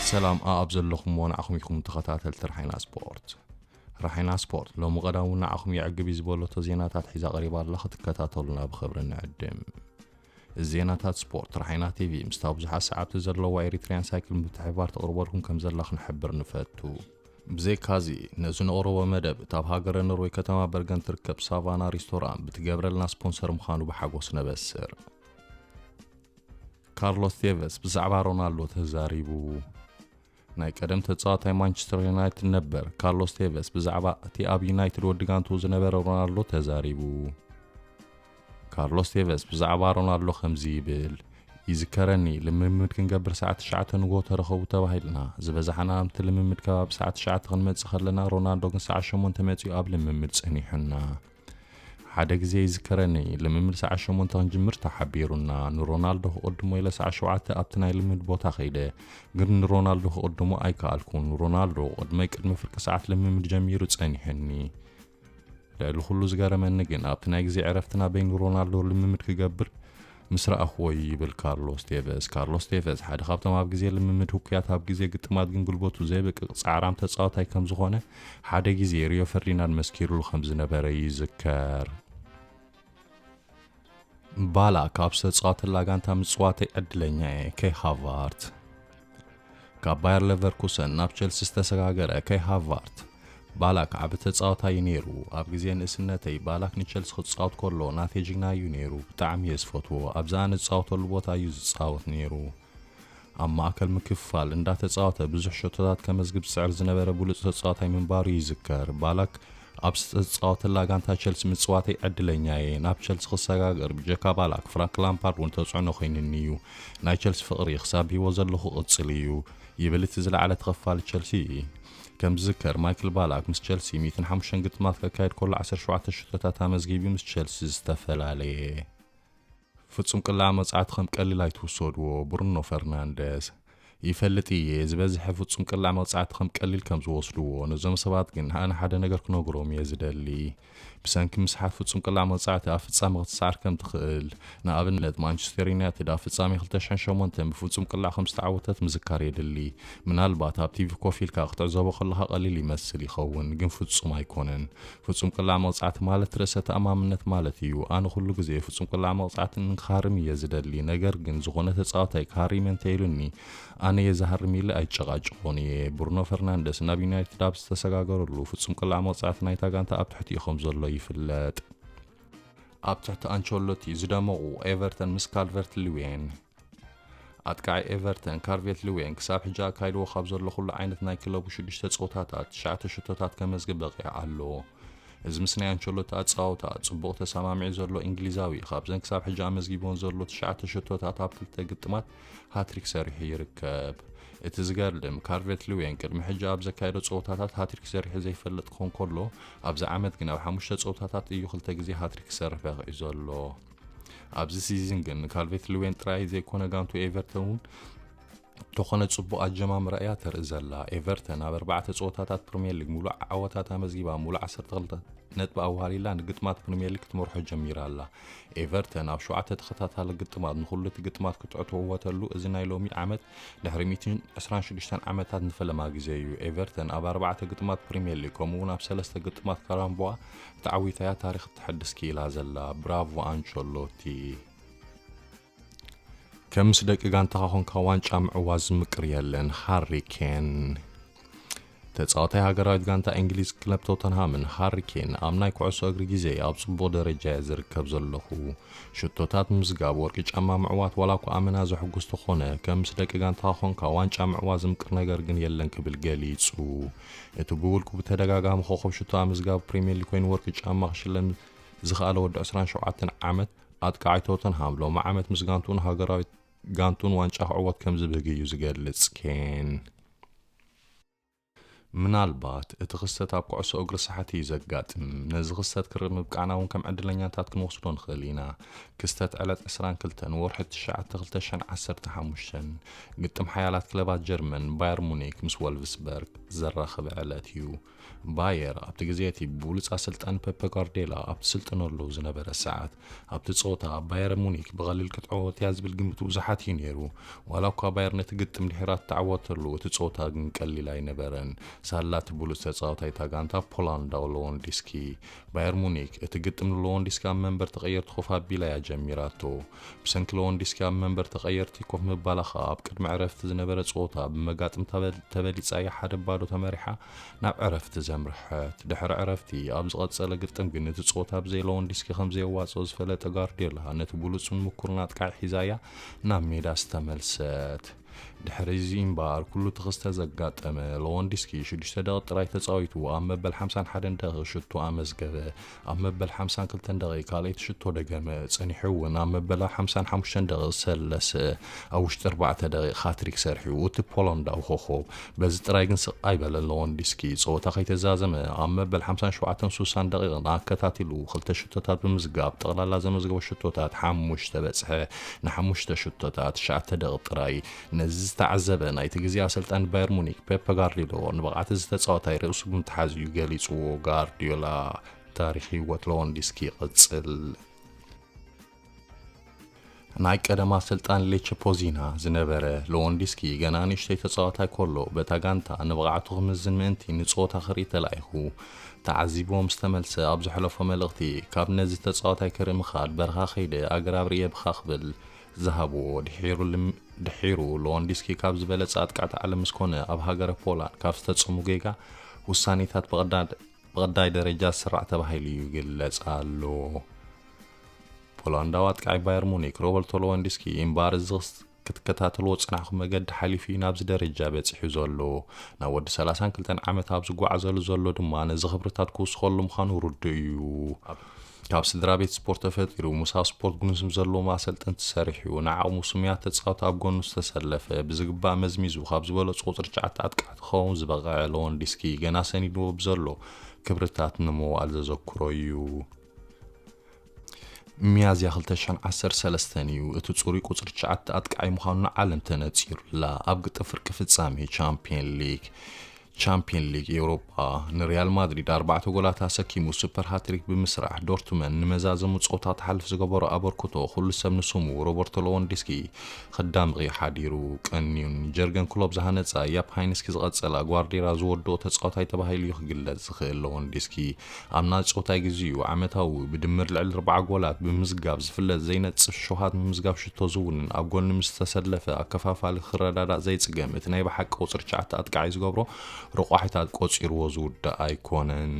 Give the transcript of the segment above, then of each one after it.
ሰላም ኣኣብ ዘለኹምዎ ንዓኹም ኢኹም ተኸታተልቲ ራሓይና ስፖርት። ራሓይና ስፖርት ሎሚ ቀዳሙ ንዓኹም የዕግብ እዩ ዝበለቶ ዜናታት ሒዛ ቀሪባ ኣላ፣ ክትከታተሉና ብኽብሪ ንዕድም። እዚ ዜናታት ስፖርት ራሓይና ቲቪ ምስታ ብዙሓት ሰዓብቲ ዘለዋ ኤሪትሪያን ሳይክል ምትሕብባር ተቕርበልኩም ከም ዘላ ክንሕብር ንፈቱ። ብዘይካዚ ነዚ ነቕርቦ መደብ እታብ ሃገረ ኖርወይ ከተማ በርገን ትርከብ ሳቫና ሪስቶራንት ብትገብረልና ስፖንሰር ምዃኑ ብሓጎስ ነበስር። ካርሎስ ቴቨስ ብዛዕባ ሮናልዶ ተዛሪቡ። ናይ ቀደም ተጻዋታይ ማንቸስተር ዩናይትድ ነበር ካርሎስ ቴቨስ ብዛዕባ እቲ ኣብ ዩናይትድ ወዲ ጋንቱ ዝነበረ ሮናልዶ ተዛሪቡ። ካርሎስ ቴቨስ ብዛዕባ ሮናልዶ ከምዚ ይብል፣ ይዝከረኒ፣ ልምምድ ክንገብር ሰዓት ትሽዓተ ንግሆ ተረኸቡ ተባሂልና። ዝበዛሕና ኣብቲ ልምምድ ከባቢ ሰዓት ትሽዓተ ክንመጽእ ከለና፣ ሮናልዶ ግን ሰዓት ሸሞንተ መጺኡ ኣብ ልምምድ ጸኒሑና። ሓደ ግዜ ይዝከረኒ፣ ልምምድ ሰዓት ሸሞንተ ክንጅምር ተሓቢሩና። ንሮናልዶ ክቕድሞ ኢለ ሰዓት ሸውዓተ ኣብቲ ናይ ልምምድ ቦታ ከይደ። ግን ንሮናልዶ ክቕድሞ ኣይከኣልኩን። ሮናልዶ ቅድመይ ቅድሚ ፍርቂ ሰዓት ልምምድ ጀሚሩ ጸኒሑኒ። ልዕሊ ኩሉ ዝገረመኒ ግን ኣብቲ ናይ ግዜ ዕረፍትና በይኑ ሮናልዶ ልምምድ ክገብር ምስ ረኣኽዎ እዩ ይብል ካርሎስ ቴቨስ። ካርሎስ ቴቨስ ሓደ ካብቶም ኣብ ግዜ ልምምድ ህኩያት ኣብ ግዜ ግጥማት ግን ጉልበቱ ዘይበቅቕ ጻዕራም ተጻዋታይ ከም ዝኾነ ሓደ ግዜ ሪዮ ፈርዲናንድ መስኪሩሉ ከም ዝነበረ ይዝከር። ባላክ ኣብ ዝተጻወተላ ጋንታ ምጽዋተይ ዕድለኛ እየ። ከይ ሃቫርት። ካብ ባየር ሌቨርኩሰን ናብ ቸልሲ ዝተሰጋገረ ከይ ሃቫርት፣ ባላክ ዓቢ ተጻዋታይ እዩ ነይሩ። ኣብ ግዜ ንእስነተይ ባላክ ንቸልሲ ክጻወት ከሎ ናተይ ጅግና እዩ ነይሩ። ብጣዕሚ እየ ዝፈትዎ። ኣብዛ ኣነ ዝጻወተሉ ቦታ እዩ ዝጻወት ነይሩ። ኣብ ማእከል ምክፍፋል እንዳተጻወተ ብዙሕ ሸቶታት ከመዝግብ ዝጽዕር ዝነበረ ብሉጽ ተጻዋታይ ምንባሩ ይዝከር። ባላክ ኣብ ዝተጻወተላ ጋንታ ቸልሲ ምጽዋተይ ዕድለኛ እየ። ናብ ቸልሲ ክሰጋገር ብጀካ ባላክ ፍራንክ ላምፓርድ እውን ተጽዕኖ ኮይኑኒ እዩ። ናይ ቸልሲ ፍቕሪ ክሳብ ብህይወት ዘለኹ ክቕጽል እዩ ይብል እቲ ዝለዓለ ተኸፋሊ ቸልሲ። ከም ዝዝከር ማይክል ባላክ ምስ ቸልሲ ሚእትን ሓሙሽተን ግጥማት ከካይድ ከሎ ዓሰርተ ሸውዓተ ሽቶታት ኣመዝጊቡ ምስ ቸልሲ ዝተፈላለየ። ፍጹም ቅላዕ መቕጻዕቲ ከም ቀሊል ኣይትውሰድዎ። ብሩኖ ፈርናንደስ። ይፈልጥ እየ ዝበዝሐ ፍጹም ቅላዕ መቕጻዕቲ ከም ቀሊል ከም ዝወስድዎ። ነዞም ሰባት ግን ኣነ ሓደ ነገር ክነግሮም እየ ዝደሊ። ብሰንኪ ምስሓት ፍጹም ቅላዕ መቕጻዕቲ ኣብ ፍጻመ ክትስዓር ከም ትኽእል። ንኣብነት ማንቸስተር ዩናይትድ ኣብ ፍጻሜ ክልተ ሽሕን ሸሞንተን ብፍጹም ቅላዕ ከም ዝተዓወተት ምዝካር የድሊ። ምናልባት ኣብ ቲቪ ኮፍ ኢልካ ክትዕዘቦ ከለኻ ቀሊል ይመስል ይኸውን፣ ግን ፍጹም ኣይኮነን። ፍጹም ቅላዕ መቕጻዕቲ ማለት ርእሰ ተኣማምነት ማለት እዩ። ኣነ ኩሉ ግዜ ፍጹም ቅላዕ መቕጻዕቲ ንክሃርም እየ ዝደሊ። ነገር ግን ዝኾነ ተጻዋታይ ክሃርም እየ እንተኢሉኒ ኣነ እየ ዝሃርም ኢለ ኣይጨቓጨቖን እየ። ብሩኖ ፈርናንደስ ናብ ዩናይትድ ኣብ ዝተሰጋገረሉ ፍጹም ቅላዕ መቕጻዕቲ ናይታ ጋንታ ኣብ ትሕቲኡ ከም ዘሎ ይፍለጥ። ኣብ ትሕቲ ኣንቸሎቲ ዝደመቑ ኤቨርተን ምስ ካልቨርት ልዌን። ኣጥቃዒ ኤቨርተን ካልቨርት ልዌን ክሳብ ሕጂ ኣካይድዎ ካብ ዘሎ ኩሉ ዓይነት ናይ ክለቡ ሽዱሽተ ጸወታታት ትሽዓተ ሽቶታት ከመዝግብ በቒዑ ኣሎ። እዚ ምስ ናይ ኣንቸሎቲ ኣጻውታ ጽቡቕ ተሰማሚዑ ዘሎ እንግሊዛዊ ካብዘን ክሳብ ሕጂ ኣመዝጊቦን ዘሎ ትሽዓተ ሽቶታት ኣብ ክልተ ግጥማት ሃትሪክ ሰሪሑ ይርከብ። እቲ ዝገርም ካልቨርት ልዌን ቅድሚ ሕጂ ኣብ ዘካየዶ ጸወታታት ሃትሪክ ሰሪሑ ዘይፈልጥ ክኾን ከሎ ኣብዚ ዓመት ግን ኣብ ሓሙሽተ ጸወታታት እዩ ክልተ ግዜ ሃትሪክ ክሰርሕ በቒዑ ዘሎ። ኣብዚ ሲዝን ግን ካልቨርት ልዌን ጥራይ ዘይኮነ ጋንቱ ኤቨርተን እውን ተኾነ ጽቡቕ ኣጀማምራ እያ ተርኢ ዘላ። ኤቨርተን ኣብ ኣርባዕተ ጸወታታት ፕሪምየር ሊግ ሙሉእ ዓወታት ኣመዝጊባ ሙሉእ ዓሰርተ ክልተ ነጥቢ ኣዋሃሊላ ንግጥማት ፕሪምየር ሊግ ክትመርሖ ጀሚራ ኣላ። ኤቨርተን ኣብ ሸውዓተ ተኸታታሊ ግጥማት ንኹሉ እቲ ግጥማት ክትዕወተሉ እዚ ናይ ሎሚ ዓመት ድሕሪ ሚእትን ዕስራን ሽዱሽተን ዓመታት ንፈለማ ግዜ እዩ። ኤቨርተን ኣብ ኣርባዕተ ግጥማት ፕሪምየር ሊግ ከምኡ እውን ኣብ ሰለስተ ግጥማት ካራምቦዋ ተዓዊታ እያ ታሪኽ ተሐድስ ክኢላ ዘላ። ብራቮ ኣንቸሎቲ። ከም ምስ ደቂ ጋንታኻ ኾንካ ዋንጫ ምዕዋዝ ዝምቅር የለን። ሃሪ ኬን። ተጻዋታይ ሃገራዊት ጋንታ እንግሊዝ ክለብ ቶተንሃምን ሃሪ ኬን ኣብ ናይ ኩዕሶ እግሪ ግዜ ኣብ ጽቡቕ ደረጃ እየ ዝርከብ ዘለኹ። ሽቶታት ምዝጋብ፣ ወርቂ ጫማ ምዕዋት ዋላ እኳ ኣመና ዘሕጉስ ተኾነ፣ ከም ምስ ደቂ ጋንታኻ ኾንካ ዋንጫ ምዕዋዝ ዝምቅር ነገር ግን የለን ክብል ገሊጹ። እቲ ብውልቁ ብተደጋጋሚ ኮኸብ ሽቶ ኣብ ምዝጋብ ፕሪምየር ሊግ ኮይኑ ወርቂ ጫማ ክሽለም ዝኸኣለ ወዲ ዕስራን ሸውዓተን ዓመት ኣጥቃዓይ ቶተንሃም ሎሚ ዓመት ምስ ጋንቱን ሃገራዊት ጋንቱን ዋንጫ ክዕወት ከም ዝብህግ እዩ ዝገልጽ ኬን። ምናልባት እቲ ክስተት ኣብ ኩዕሶ እግሪ ሰሓት እዩ ዘጋጥም። ነዚ ክስተት ክርኢ ምብቃዕና እውን ከም ዕድለኛታት ክንወስዶ ንኽእል ኢና። ክስተት ዕለት ዕስራን ክልተን ወርሒ ትሽዓተ ክልተ ሽሕን ዓሰርተ ሓሙሽተን፣ ግጥም ሓያላት ክለባት ጀርመን ባየር ሙኒክ ምስ ወልፍስበርግ ዘራኸበ ዕለት እዩ። ባየር ኣብቲ ግዜ እቲ ብብሉጽ ኣሰልጣኒ ፔፐ ጋርዴላ ኣብቲ ስልጥነሉ ዝነበረ ሰዓት፣ ኣብቲ ጸወታ ባየር ሙኒክ ብቐሊል ክትዕወት እያ ዝብል ግምት ብዙሓት እዩ ነይሩ። ዋላ እኳ ባየር ነቲ ግጥም ድሒራ እተዓወተሉ፣ እቲ ጸወታ ግን ቀሊል ኣይነበረን። ሳላ እቲ ብሉጽ ተጻዋታይ እታ ጋንታ ፖላንዳዊ ሎወንዲስኪ። ባየር ሙኒክ እቲ ግጥም ንሎወንዲስኪ ኣብ መንበር ተቐየርቲ ኮፍ ኣቢላ እያ ጀሚራቶ። ብሰንኪ ሎወንዲስኪ ኣብ መንበር ተቐየርቲ ኮፍ ምባላ ኸኣ ኣብ ቅድሚ ዕረፍቲ ዝነበረ ጸወታ ብመጋጥምታ በል-፣ ተበሊጻ እያ ሓደ ባዶ ተመሪሓ ናብ ዕረፍቲ ዘምርሐት። ድሕሪ ዕረፍቲ ኣብ ዝቐጸለ ግጥም ግን እቲ ጸወታ ብዘይ ሎወንዲስኪ ከም ዘየዋጽኦ ዝፈለጠ ጋርዲዮላ ነቲ ብሉጽን ምኩርን ኣጥቃዒ ሒዛ እያ ናብ ሜዳ ዝተመልሰት። ድሕሪ እዚ እምበኣር ኩሉ እቲ ክስተት ዘጋጠመ፣ ሎወንዲስኪ ሽዱሽተ ደቂቕ ጥራይ ተጻዊቱ ኣብ መበል ሓምሳን ሓደን ደቂቕ ሽቶ ኣመዝገበ። ኣብ መበል ሓምሳን ክልተን ደቂቕ ካልኣይቲ ሽቶ ደገመ። ጸኒሑ እውን ኣብ መበል ሓምሳን ሓሙሽተን ደቂቕ ሰለሰ ኣብ ውሽጢ ኣርባዕተ ደቂቕ ሃትሪክ ሰሪሑ። እቲ ፖላንዳዊ ኮኾብ በዚ ጥራይ ግን ስቕ ኣይበለን። ሎወንዲስኪ ጸወታ ከይተዛዘመ ኣብ መበል ሓምሳን ሸውዓተን ስሳን ደቂቕን ኣከታቲሉ ክልተ ሽቶታት ብምዝጋብ ጠቕላላ ዘመዝገቦ ሽቶታት ሓሙሽተ በጽሐ። ንሓሙሽተ ሽቶታት ትሽዓተ ደቂቕ ጥራይ። ነዚ ዝተዓዘበ ናይቲ ግዜ ኣሰልጣኒ ባየር ሙኒክ ፔፐ ጋርዲዮላ ንብቕዓት እዚ ተጻዋታይ ርእሱ ብምትሓዝ እዩ ገሊጽዎ። ጋርዲዮላ ታሪኽ ህይወት ሎወንዲስኪ ይቕጽል። ናይ ቀደም ኣሰልጣኒ ሌቸ ፖዚና ዝነበረ ሎወንዲስኪ ገና ንእሽተይ ተጻዋታይ ከሎ በታ ጋንታ ንብቕዓቱ ክምዝን ምእንቲ ንጸወታ ክርኢ ተላኢኹ። ተዓዚብዎ ምስ ተመልሰ ኣብ ዘሕለፎ መልእኽቲ፣ ካብ ነዚ ተጻዋታይ ክርኢ ምኻድ በረኻ ከይደ ኣግራብ ርእየ ብኻ ክብል ዝሃብዎ። ድሒሩ ልም-፣ ድሒሩ ሎወንዲስኪ ካብ ዝበለጸ ኣጥቃዕቲ ዓለም ምስ ኮነ ኣብ ሃገረ ፖላንድ ካብ ዝተጸሙ ጌጋ ውሳኔታት ብቐዳ-፣ ብቐዳይ ደረጃ ዝስራዕ ተባሂሉ ይግለጽ ኣሎ። ፖላንዳዊ ኣጥቃዒ ባየር ሙኒክ ሮበርቶ ሎወንዲስኪ እምበኣር እዚ ክትከታተልዎ ዝጸናሕኩም መገዲ ሓሊፉ እዩ ናብዚ ደረጃ በጺሑ ዘሎ። ናብ ወዲ ሰላሳን ክልተን ዓመት ኣብ ዝጓዓዘሉ ዘሎ ድማ ነዚ ክብርታት ክውስኸሉ ምዃኑ ርዱእ እዩ። ኣብ-፣ ካብ ስድራ ቤት ስፖርት ተፈጢሩ፣ ምስ ኣብ ስፖርት ጉንዝም ዘለዎም ኣሰልጠንቲ ሰሪሑ፣ ንዓቕሙ ስሙያት ተጻወቲ ኣብ ጎኑ ዝተሰለፈ፣ ብዝግባእ መዝሚዙ ካብ ዝበለጹ ቁጽሪ ትሽዓተ ኣጥቃዕቲ ክኸውን ዝበቕዐ ሎወንዲስኪ፣ ገና ሰኒድዎ ብዘሎ ክብርታት ንምውዓል ዘዘክሮ እዩ። ሚያዝያ ክልተ ሽሕን ዓሰርተ ሰለስተን እዩ እቲ ጽሩይ ቁጽሪ ትሽዓተ ኣጥቃዒ ምዃኑ ንዓለም ተነጺሩላ። ኣብ ግጥም ፍርቂ ፍጻሜ ቻምፒየን ሊግ፣ ቻምፒየን ሊግ ኤውሮጳ ንሪያል ማድሪድ ኣርባዕተ ጎላት ኣሰኪሙ ሱፐር ሃትሪክ ብምስራሕ፣ ዶርትመን ንመዛዘሙ ጸወታ ትሓልፍ ዝገበሮ ኣበርክቶ ኩሉ ሰብ ንስሙ ሮበርቶ ሎወንዲስኪ ክዳምቕ እዩ ሓዲሩ ቀንዩን። ጀርገን ክሎፕ ዝሃነጻ፣ ያፕ ሃይንስኪ ዝቐጸላ፣ ጓርዲዮላ ዝወድኦ ተጻዋታይ ተባሂሉ እዩ ክግለጽ ዝኽእል ሎወንዲስኪ። ኣብ ናይ ጾታይ ግዜኡ ዓመታዊ ብድምር ልዕሊ ኣርብዓ ጎላት ብምዝጋብ ዝፍለጥ ዘይነጽፍ ሸውሃት ምምዝጋብ ሽቶ ዝውንን ኣብ ጎኒ ምስ ዝተሰለፈ ኣከፋፋሊ ክረዳዳእ ዘይጽገም እቲ ናይ ብሓቂ ቁጽሪ ትሽዓተ ኣጥቃዒ ዝገብሮ ረቋሒታት ቆጺርዎ ዝውዳእ ኣይኮነን።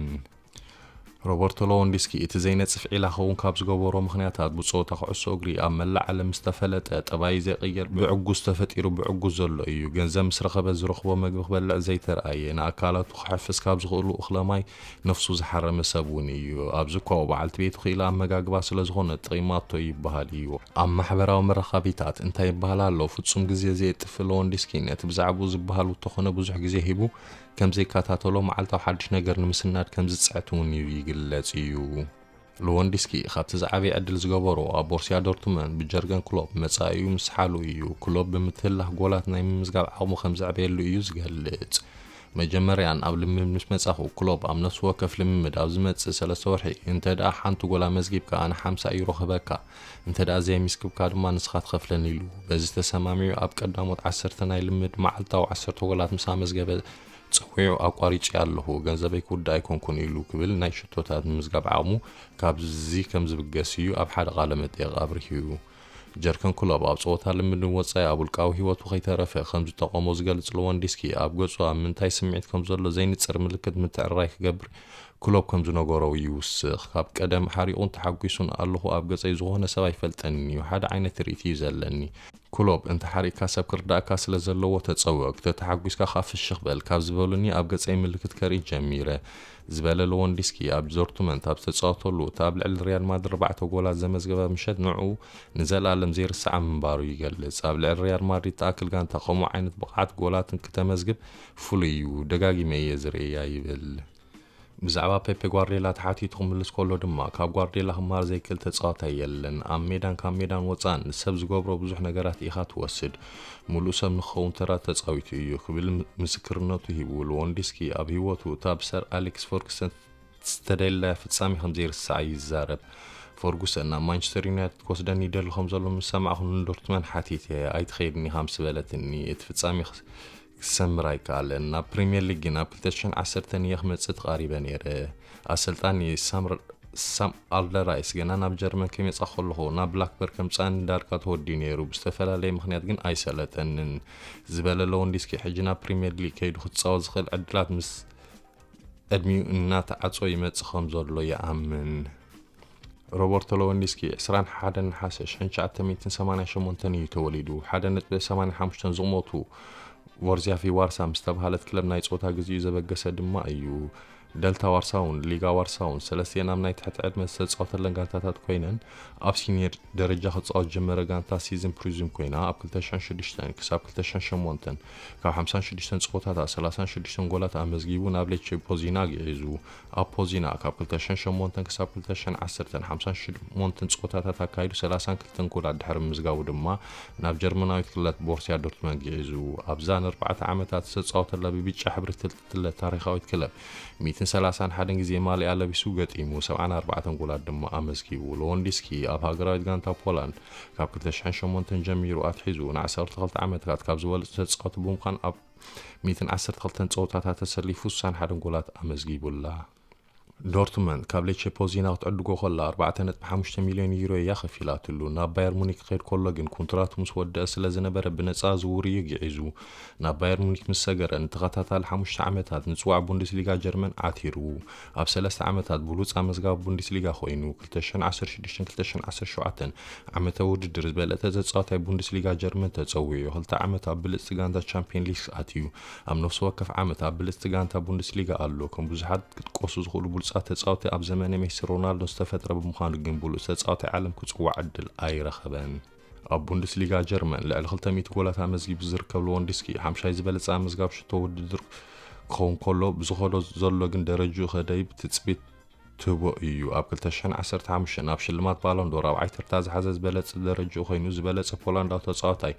ሮበርቶ ሎወንዲስኪ እቲ ዘይነጽፍ ዒላ ክኸውን ካብ ዝገበሮ ምኽንያታት ብጸወታ ኩዕሶ እግሪ ኣብ መላእ ዓለም ዝተፈለጠ ጠባይ ዘይቅየር ብዕጉስ ተፈጢሩ ብዕጉስ ዘሎ እዩ። ገንዘብ ምስ ረኸበ ዝረኽቦ መግቢ ክበልዕ ዘይተርኣየ፣ ንኣካላቱ ክሕፍስ ካብ ዝኽእሉ እኽለ ማይ ነፍሱ ዝሓረመ ሰብ እውን እዩ። ኣብዚ እኳ በዓልቲ ቤቱ ክኢላ ኣመጋግባ ስለ ዝኾነ ጥቒማቶ ይበሃል እዩ። ኣብ ማሕበራዊ መራኸቢታት እንታይ ይበሃል ኣሎ? ፍጹም ግዜ ዘየጥፍእ ሎወንዲስኪ ነቲ ብዛዕባኡ ዝበሃል እንተኾነ ብዙሕ ግዜ ሂቡ ከም ዘይከታተሎ መዓልታዊ ሓድሽ ነገር ንምስናድ ከም ዝጽዕት እውን እዩ ይግለጽ እዩ። ሎወንዲስኪ ካብቲ ዝዓበየ ዕድል ዝገበሮ ኣብ ቦርሲያ ዶርትመንድ ብጀርገን ክሎፕ መጻኢኡ ምስሓሉ እዩ። ክሎፕ ብምትህላኽ ጎላት ናይ ምምዝጋብ ዓቕሙ ከም ዘዕበየሉ እዩ ዝገልጽ። መጀመርያን ኣብ ልምምድ ምስ መጻኹ፣ ክሎፕ ኣብ ነፍሲ ወከፍ ልምምድ ኣብ ዝመጽእ ሰለስተ ወርሒ እንተ ደኣ ሓንቲ ጎል ኣመዝጊብካ ኣነ ሓምሳ ዩሮ ክህበካ፣ እንተ ደኣ ዘየሚዝግብካ ድማ ንስኻ ትኸፍለኒ ኢሉ። በዚ ተሰማሚዑ ኣብ ቀዳሞት ዓሰርተ ናይ ልምምድ መዓልታዊ ዓሰርተ ጎላት ምስ ኣመዝገበ ጸዊዑ ኣቋሪጸ ኣለኹ፣ ገንዘበይ ክውድእ ኣይኮንኩን ኢሉ ክብል ናይ ሽቶታት ምምዝጋብ ዓቕሙ ካብዚ ከም ዝብገስ እዩ ኣብ ሓደ ቃለ መጠይቕ ኣብሪሁ። ጀርገን ክሎፕ ኣብ ጸወታ ልምድን ወጻኢ ኣብ ውልቃዊ ህይወቱ ከይተረፈ ከም ዝጠቐሞ ዝገልጽ ሎወንዲስኪ፣ ኣብ ገጹ ኣብ ምንታይ ስምዒት ከም ዘሎ ዘይንጽር ምልክት ምትዕርራይ ክገብር ክሎፕ ከም ዝነገሮ ይውስኽ። ካብ ቀደም ሓሪቑን ተሓጒሱን ኣለኹ፣ ኣብ ገጸይ ዝኾነ ሰብ ኣይፈልጠንን እዩ፣ ሓደ ዓይነት ትርኢት እዩ ዘለኒ። ክሎፕ፣ "እንተ ሓሪቕካ ሰብ ክርዳእካ ስለ ዘለዎ ተጸወት፣ ተተሓጒስካ ከኣ ፍሽኽ በል" ካብ ዝበሉኒ ኣብ ገጸይ ምልክት ከርኢ ጀሚረ ዝበለ ሎወንዲስኪ፣ ኣብ ዶርትመንት ኣብ ዝተጻወተሉ እቲ ኣብ ልዕሊ ሪያል ማድሪድ ኣርባዕተ ጎላት ዘመዝገበ ምሸት ንዕኡ ንዘለኣለም ዘይርሳዕ ምንባሩ ይገልጽ። ኣብ ልዕሊ ሪያል ማድሪድ ትኣክል ጋንታ ከምኡ ዓይነት ብቕዓት ጎላትን ክተመዝግብ ፍሉይ እዩ። ደጋጊመ እየ ዝርእያ ይብል። ብዛዕባ ፔፔ ጓርዴላ ተሓቲቱ ክምልስ ከሎ ድማ፣ ካብ ጓርዴላ ክመሃር ዘይክእል ተጻዋታይ የለን። ኣብ ሜዳን ካብ ሜዳን ወጻእን ሰብ ዝገብሮ ብዙሕ ነገራት ኢኻ ትወስድ። ምሉእ ሰብ ንክኸውን ተራ ተጻዊቱ እዩ ክብል ምስክርነቱ ሂቡ። ሎወንዲስኪ ኣብ ህይወቱ እታ ብሰር ኣሌክስ ፈርጉሰን ዝተደለያ ፍጻሜ ከም ዘይርሳዕ ይዛረብ። ፈርጉሰን ናብ ማንቸስተር ዩናይትድ ክወስደኒ ይደሊ ከም ዘሎ ምስ ሰማዕኹ ንዶርትመን ሓቲተ፣ ኣይትኸይድን ኢኻ ምስ በለትኒ፣ እቲ ፍጻሜ ክሰምር ኣይከኣለን። ናብ ፕሪምየር ሊግ ግን ኣብ ክልተ ሽሕን ዓሰርተን እየ ክመጽእ ተቓሪበ ነይረ። ኣሰልጣኒ ሳም ኣልደራይስ ገና ናብ ጀርመን ከይመጻ ከለኹ ናብ ብላክበርን ከምጻኒ ዳርጋ ተወዲኡ ነይሩ። ብዝተፈላለየ ምኽንያት ግን ኣይሰለጠንን ዝበለ ሎወንዲስኪ፣ ሕጂ ናብ ፕሪምየር ሊግ ከይዱ ክጻወት ዝኽእል ዕድላት ምስ ዕድሚኡ እናተዓጾ ይመጽእ ከም ዘሎ ይኣምን። ሮበርቶ ሎወንዲስኪ ዕስራን ሓደን ነሓሰ ሽሕን ትሽዓተ ሚእትን ሰማንያን ሸሞንተን እዩ ተወሊዱ። ሓደ ነጥቢ ሰማንያን ሓሙሽተን ዝቕመቱ ዎርዚያፊ ዋርሳ ምስ ተባህለት ክለብ ናይ ጾታ ግዜኡ ዘበገሰ ድማ እዩ። ደልታ ዋርሳውን ሊጋ ዋርሳውን ሰለስቲኤን ኣብ ናይ ትሕቲ ዕድመ ዝተጻወተለን ጋንታታት ኮይነን፣ ኣብ ሲኒየር ደረጃ ክጻወት ጀመረ ጋንታ ሲዝን ፕሪዝም ኮይና፣ ኣብ ክልተ ሽሕን ሽዱሽተን ክሳብ ክልተ ሽሕን ሸሞንተን ካብ ሓምሳን ሽዱሽተን ጸወታታት ሰላሳን ሽዱሽተን ጎላት ኣመዝጊቡ ናብ ሌቼ ፖዚና ግዒዙ። ኣብ ፖዚና ካብ ክልተ ሽሕን ሸሞንተን ክሳብ ክልተ ሽሕን ዓሰርተን ሓምሳን ሸሞንተን ጸወታታት ኣካይዱ ሰላሳን ክልተን ጎላት ድሕሪ ምምዝጋቡ ድማ ናብ ጀርመናዊት ክለብ ቦርሲያ ዶርትመንድ ግዒዙ። ኣብዛ ንኣርባዕተ ዓመታት ዝተጻወተላ ብብጫ ሕብሪ ትልለ ታሪኻዊት ክለብ ሚእትን ሰላሳን ሓደን ግዜ ማልያ ለቢሱ ገጢሙ ሰብዓን ኣርባዕተን ጎላት ድማ ኣመዝጊቡ። ሎወንዲስኪ ኣብ ሃገራዊት ጋንታ ፖላንድ ካብ ክልተ ሽሕን ሸሞንተን ጀሚሩ ኣትሒዙ ንዓሰርተ ክልተ ዓመታት ካብ ዝበለጹ ተጻወቲ ብምዃን ኣብ ሚእትን ዓሰርተ ክልተን ጸወታታት ተሰሊፉ ስሳን ሓደን ጎላት ኣመዝጊቡላ። ዶርትመንድ ካብ ሌቼ ፖዚና ክትዕድጎ ከላ ኣርባዕተ ነጥቢ ሓሙሽተ ሚልዮን ዩሮ እያ ከፊላትሉ። ናብ ባየር ሙኒክ ክኸይድ ከሎ ግን ኮንትራቱ ምስ ወደአ ስለ ዝነበረ ብነጻ ዝውውር እዩ ግዒዙ። ናብ ባየር ሙኒክ ምስ ሰገረ ንተኸታታሊ ሓሙሽተ ዓመታት ንጽዋዕ ቡንደስሊጋ ጀርመን ዓቲሩ። ኣብ ሰለስተ ዓመታት ብሉጽ ኣመዝጋቢ ቡንደስሊጋ ኮይኑ፣ ክልተ ሽሕን ዓሰርተ ሽዱሽተን ክልተ ሽሕን ዓሰርተ ሸውዓተን ዓመተ ውድድር ዝበለጸ ተጻዋታይ ቡንደስሊጋ ጀርመን ተጸዊዑ፣ ክልተ ዓመት ኣብ ብልጽቲ ጋንታ ቻምፒየን ሊግ ኣትዩ። ኣብ ነፍሲ ወከፍ ዓመት ኣብ ብልጽቲ ጋንታ ቡንደስሊጋ ኣሎ። ከም ብዙሓት ክጥቀሱ ዝኽእሉ ብሉጻት ተጻወቲ ኣብ ዘመነ ሜሲ ሮናልዶን ዝተፈጥረ ብምዃኑ ግን ብሉጽ ተጻዋታይ ዓለም ክጽዋዕ ዕድል ኣይረኸበን። ኣብ ቡንደስሊጋ ጀርመን ልዕሊ ክልተ ሚእቲ ጎላት ኣመዝጊቡ ዝርከብ ሎወንዲስኪ ሓምሻይ ዝበለጸ ኣመዝጋቢ ሽቶ ውድድር ክኸውን ከሎ፣ ብዝኸዶ ዘሎ ግን ደረጅኡ ከደይብ ትጽቢት ትህቦ እዩ። ኣብ ክልተ ሽሕን ዓሰርተ ሓሙሽተን ኣብ ሽልማት ባሎንዶር ራብዓይ ተርታ ዝሓዘ ዝበለጸ ደረጅኡ ኮይኑ፣ ዝበለጸ ፖላንዳዊ ተጻዋታይ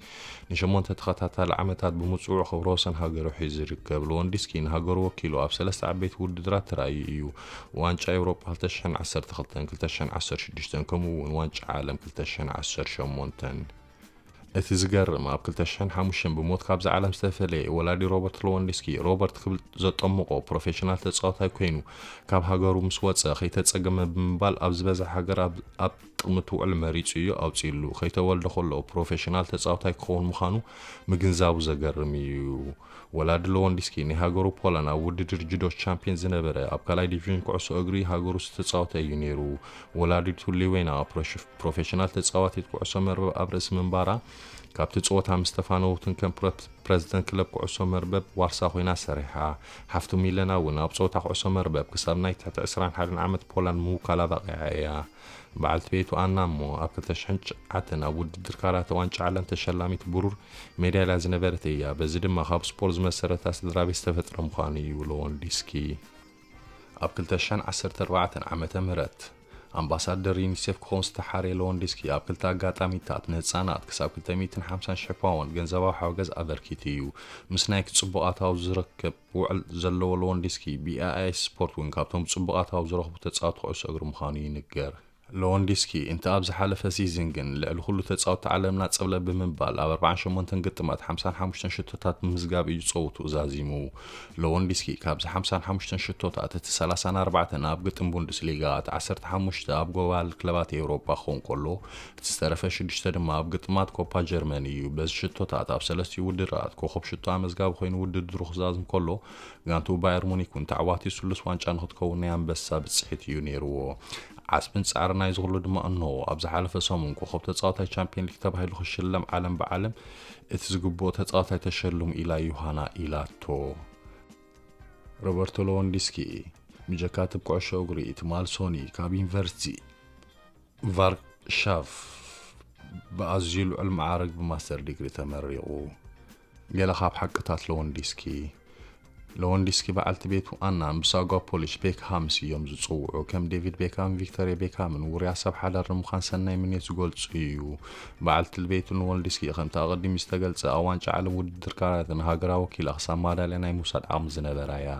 ንሸሞንተ ተኸታታሊ ዓመታት ብምጽውዑ ክብረ ወሰን ሃገሩ ሒዙ ይርከብ። ሎወንዲስኪ ንሃገሩ ወኪሉ ኣብ ሰለስተ ዓበይቲ ውድድራት ተራእዩ እዩ። ዋንጫ ኤውሮጳ ክልተ ሽሕን ዓሰርተ ክልተን ክልተ ሽሕን ዓሰርተ ሽዱሽተን ከምኡ እውን ዋንጫ ዓለም ክልተ ሽሕን ዓሰርተ ሸሞንተን። እቲ ዝገርም፣ ኣብ ክልተ ሽሕን ሓሙሽተን ብሞት ካብዛ ዓለም ዝተፈለየ ወላዲ ሮበርት ሎወንዲስኪ፣ ሮበርት ክብል ዘጠምቆ ፕሮፌሽናል ተጻዋታይ ኮይኑ፣ ካብ ሃገሩ ምስ ወጸ ከይተጸገመ ብምባል ኣብ ዝበዝሐ ሃገር ኣብ፣ ኣብ ጥቕሚ ትውዕል መሪጹ እዩ ኣውጺእሉ። ከይተወልደ ከሎ ፕሮፌሽናል ተጻዋታይ ክኸውን ምዃኑ ምግንዛቡ ዘገርም እዩ። ወላዲ ሎወንዲስኪ ናይ ሃገሩ ፖላንድ ኣብ ውድድር ጁዶ ቻምፒየን ዝነበረ፣ ኣብ ካልኣይ ዲቪዥን ኩዕሶ እግሪ ሃገሩ ዝተጻወተ እዩ ነይሩ። ወላዲቱ ሊዌና ፕሮሽ-፣ ፕሮፌሽናል ተጻዋቲት ኩዕሶ መርበብ ኣብ ርእሲ ምንባራ፣ ካብቲ ጸወታ ምስ ተፋነወትን ከም ፕረ-፣ ፕረዚደንት ክለብ ኩዕሶ መርበብ ዋርሳ ኮይና ሰሪሓ። ሓፍቱ ሚለና እውን ኣብ ጸወታ ኩዕሶ መርበብ ክሳብ ናይ ትሕቲ ዕስራን ሓደን ዓመት ፖላንድ ምውካላ በቒዓ እያ። በዓልቲ ቤቱ ኣና እሞ ኣብ ክልተ ሽሕን ትሽዓተን ኣብ ውድድር ካራተ ዋንጫ ዓለም ተሸላሚት ብሩር ሜዳልያ ዝነበረት እያ። በዚ ድማ ካብ ስፖርት ዝመሰረታ ስድራ ቤት ዝተፈጥረ ምዃኑ እዩ ሎወንዲስኪ። ኣብ ክልተ ሽሕን ዓሰርተ ኣርባዕተን ዓመተ ምህረት ኣምባሳደር ዩኒሴፍ ክኸውን ዝተሓርየ ሎወንዲስኪ፣ ኣብ ክልተ ኣጋጣሚታት ንህጻናት ክሳብ ክልተ ሚእትን ሓምሳን ሽሕ ፓውንድ ገንዘባዊ ሓገዝ ኣበርኪቱ እዩ። ምስ ናይ ጽቡቕ ኣታዊ ዝረክብ ውዕል ዘለዎ ሎወንዲስኪ፣ ቢ ኤ ኤስ ስፖርት እውን ካብቶም ጽቡቕ ኣታዊ ዝረኽቡ ተጻወቲ ኩዕሶ እግሪ ምዃኑ ይንገር። ሎወንዲስኪ፣ እንተ ኣብ ዝሓለፈ ሲዝን ግን ልዕሊ ኩሉ ተጻወቲ ዓለምና ጸብለል ብምባል፣ ኣብ ኣርባዓን ሸሞንተን ግጥማት ሓምሳን ሓሙሽተን ሽቶታት ብምምዝጋብ እዩ ጸወትኡ ዛዚሙ። ሎወንዲስኪ፣ ካብዚ ሓምሳን ሓሙሽተን ሽቶታት፣ እቲ ሰላሳን ኣርባዕተን ኣብ ግጥም ቡንደስሊጋ፣ እቲ ዓሰርተ ሓሙሽተ ኣብ ጎባል ክለባት ኤውሮጳ ክኸውን ከሎ፣ እቲ ዝተረፈ ሽዱሽተ ድማ ኣብ ግጥማት ኮፓ ጀርመን እዩ። በዚ ሽቶታት፣ ኣብ ሰለስቲኡ ውድድራት ኮኸብ ሽቶ ኣመዝጋቢ ኮይኑ ውድድሩ ክዛዝም ከሎ፣ ጋንትኡ ባየር ሙኒክ እውን ተዓዋቲ ስሉስ ዋንጫ ንክትከውን ናይ ኣንበሳ ብጽሒት እዩ ነይርዎ። ዓስብን ጻዕሪ ናይዚ ኩሉ ድማ እንሆ ኣብ ዝሓለፈ ሰሙን ኮኸብ ተጻዋታይ ቻምፒዮን ሊግ ተባሂሉ ክሽለም ዓለም ብዓለም እቲ ዝግብኦ ተጻዋታይ ተሸልሙ ኢላ ዮሃና ኢላቶ። ሮበርቶ ሎወንዲስኪ ብጀካ ትብ ኩዕሾ እግሪ ትማል ሶኒ ካብ ዩኒቨርሲቲ ቫርሻቭ ብኣዝዩ ልዑል መዓርግ ብማስተር ዲግሪ ተመሪቑ። ገለ ካብ ሓቅታት ሎወንዲስኪ። ሎወንዲስኪ በዓልቲ ቤቱ ኣና ምስ ኣጓ ፖሊሽ ቤክሃምስ እዮም ዝጽውዑ። ከም ዴቪድ ቤክሃምን ቪክቶሪያ ቤክሃምን ውሩያ ሰብ ሓዳር ንምዃን ሰናይ ምንዮት ዝገልጹ እዩ። በዓልቲ ቤቱ ንሎወንዲስኪ ከምቲ ኣቐዲሙ ዝተገልጸ ኣብ ዋንጫ ዓለም ውድድር ካራተ ንሃገራ ወኪላ ክሳብ ማዳልያ ናይ ምውሳድ ዓቕሚ ዝነበራ እያ።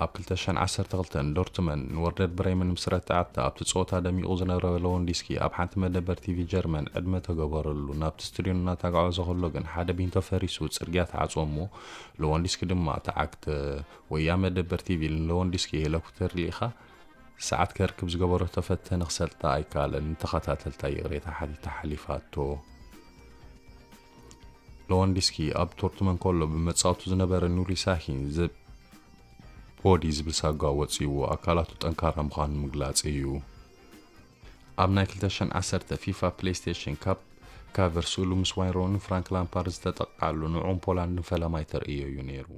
ኣብ ክልተ ሽሕን ዓሰርተ ክልተን ዶርትመን ንወርደር ብሬመን ምስ ረትዓታ ኣብቲ ጸወታ ደሚቑ ዝነበረ ሎወንዲስኪ ኣብ ሓንቲ መደበር ቲቪ ጀርመን ዕድመ ተገበረሉ። ናብቲ ስቱድዮ እናተጓዕዘ ከሎ ግን ሓደ ቢንቶ ፈሪሱ ጽርግያ ተዓጽወ እሞ ሎወንዲስኪ ድማ ተዓግተ። ወያ መደበር ቲቪ ንሎወንዲስኪ ሄሊኮፕተር ልኢኻ ሰዓት ከርክብ ዝገበረቶ ፈተነ ክሰልጣ ኣይከኣለን። ንተኸታተልታ ይቕሬታ ሓቲታ ሓሊፋቶ። ሎወንዲስኪ ኣብ ዶርትመን ከሎ ብመጻወቱ ዝነበረ ኑሪ ሳሂን ዘ ቦዲ ዝብል ሳጓ ወጺእዎ ኣካላቱ ጠንካራ ምዃኑ ምግላጽ እዩ። ኣብ ናይ ክልተ ሽሕን ዓሰርተ ፊፋ ፕሌይስቴሽን ካፕ ካቨር ስእሉ ምስ ዋይን ሩኒን ፍራንክ ላምፓርድ ዝተጠቕዓሉ ንዕኡን ፖላንድን ፈላማይ ተርእዮ እዩ ነይሩ።